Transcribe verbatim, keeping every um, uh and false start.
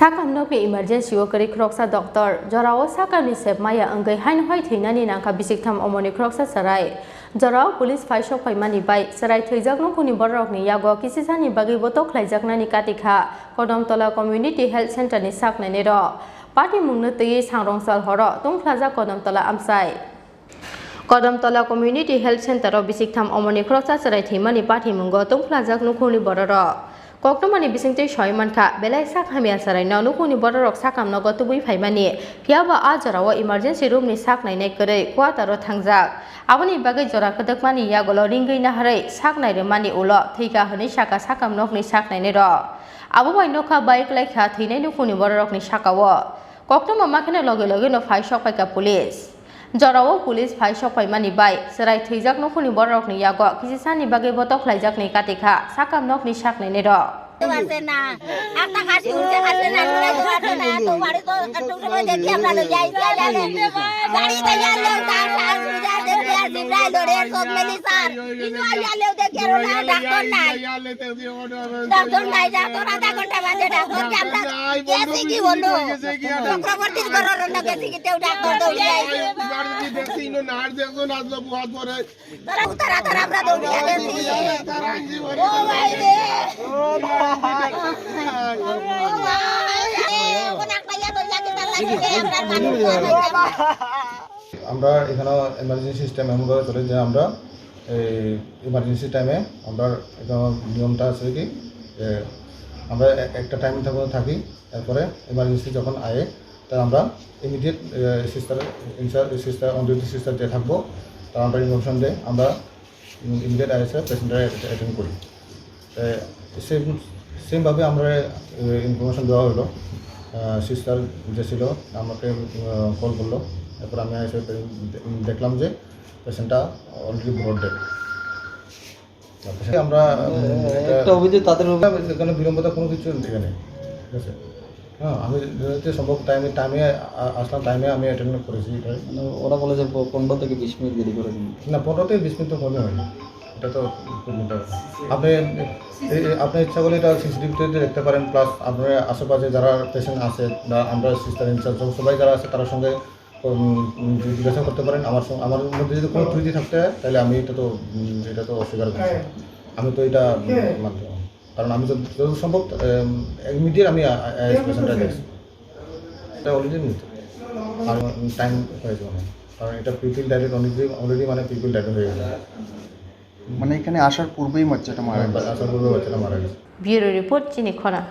Sakam nokni emergency o kwrwi khoroksa doctor, jorao sakamni sep maya wngwi haino hai thwinani nangkha bisiktham omoni khoroksa chwrai. Jorao police phai sok phaimani bai chwrai thwijak nukhungni bororokni yago kisisani bagwi botok khlaijaknani kati kha Kodamtola Community Health Center ni sak nainai rok. Patimungno twiwi sangrongchal horo tungphlajak Kodamtola amchai. Kodamtola Community Health Center o bisiktham omoni khoroksa chwrai thwimani pathimungo tungphlajak nukhungni bororok. Koktwmani bisingtwi soi mankha, belai sak hamya chwraino nukhungni bororok sakam nogo tubui phaimani, phiyaba a jorao emergency room ni sak nainai kwrwi quarter o thangjak. Aboni bagwi jora kwdwkmani yagulo ringwi naharwi sak nai rwmani ulo thwikha hwnwi sakha sakam nokni sak nainai rok. Abo bai nokha bai kwlai kha thwinai nukhungni bororokni sakao. Koktwma ma kheno loge loge no phai sok phaikha police. Jorao police phai sok phaimani bai chwrai thwijak nukhungni bororokni yago kisisani bagwi botok khlaijakni kati kha sakam nokni sak nainai rok. Ase na, asta kasi urte ase na, ase na, to bari to, to dekhi amra lo jai, jai, jai. Gari to ya le, ta, ta, suja dekhi, jibrai lo re, sok meli sar. Ino ya le, dekhi aro na, doctor nai. Doctor nai, doctor adha ghonta baje doctor jamta. Kesi ki bolu? Chakraborty ghoror na kesi ki teu doctor do jai. Emergency দেখছি, ইনো নার্স একজন আসলো, বহুত পরে। Tara utara tara amra do jai kesi. O bhai re. O bhai. Kona kaya do jai ki tara lagi amra manu. আমরা এখানে emergency system এমনভাবে চলে যে আমরা এই ইমার্জেন্সি টাইমে আমরা এখানে নিয়মটা আছে কি, যে আমরা এ-, একটা টাইম থাকবো, থাকি, এরপরে ইমার্জেন্সি যখন আয়ে, তা আমরা immediate sister incharge, sister on duty sister যে থাকবো, তা আমরা ইনফরমেশন দেয়, আমরা ইমিডিয়েট আইসে পেশেন্টরা অ্যাটেন্ড করি। সেম সেমভাবে আমরা ইনফরমেশন দেওয়া হলো। সিস্টার যে ছিল আমাকে কল করলো, এরপর আমি এসে দেখলাম যে পেশেন্টটা অলরেডি ব্রড ডেড। তারপরে আমরা, উম, মানে, এটা একটা অভিযোগ তাদের উপর। এখানে বিলম্বতা কোনো কিছু এখানে নেই, ঠিক আছে? হ্যাঁ, আমি যেহেতু সম্ভব টাইমে, টাইমে আ-, আসলাম, টাইমে আমি অ্যাটেন্ড করেছি এটাই। মানে, ওরা বলে যে প-, পনেরো থেকে বিশ মিনিট দেরি করে দিন। না, পনেরো থেকে বিশ মিনিট তো মনে হয় না। এটা তো খুব মোটা কথা। আপনি, এই, এই, আপনি ইচ্ছা করলে এটা সিসিটিভিতে দেখতে পারেন, প্লাস আপনার আশেপাশে যারা পেশেন্ট আছে বা আমরা সিস্টার ইনচার্জ সব, সবাই যারা আছে তার সঙ্গে, উম, উম, জিজ্ঞাসা করতে পারেন। আমার সঙ্গে, আমার মধ্যে যদি কোনো ত্রুটি থাকতে হয়, তাহলে আমি এটা তো, উম, এটা তো অস্বীকার করছি। আমি তো এটা, উম, মানতে পারবো না। কারণ আমি যত, যত সম্ভব, উম, ইমিডিয়েট আমি আ-, আ-, আ-, পেশেন্টটা দেখছি। এটা অলরেডি নিতে। কারণ টাইম হয়ে যাবে না। কারণ এটা পিপিল ডায়েটেড অলরেডি, অলরেডি মানে পিপিল ডায়েটেড হয়ে গেছে। মানে এখানে আসার পূর্বেই বাচ্চাটা মারা গেছে। আসার পূর্বে বাচ্চাটা মারা গেছে। Bureau report, Chini Khona.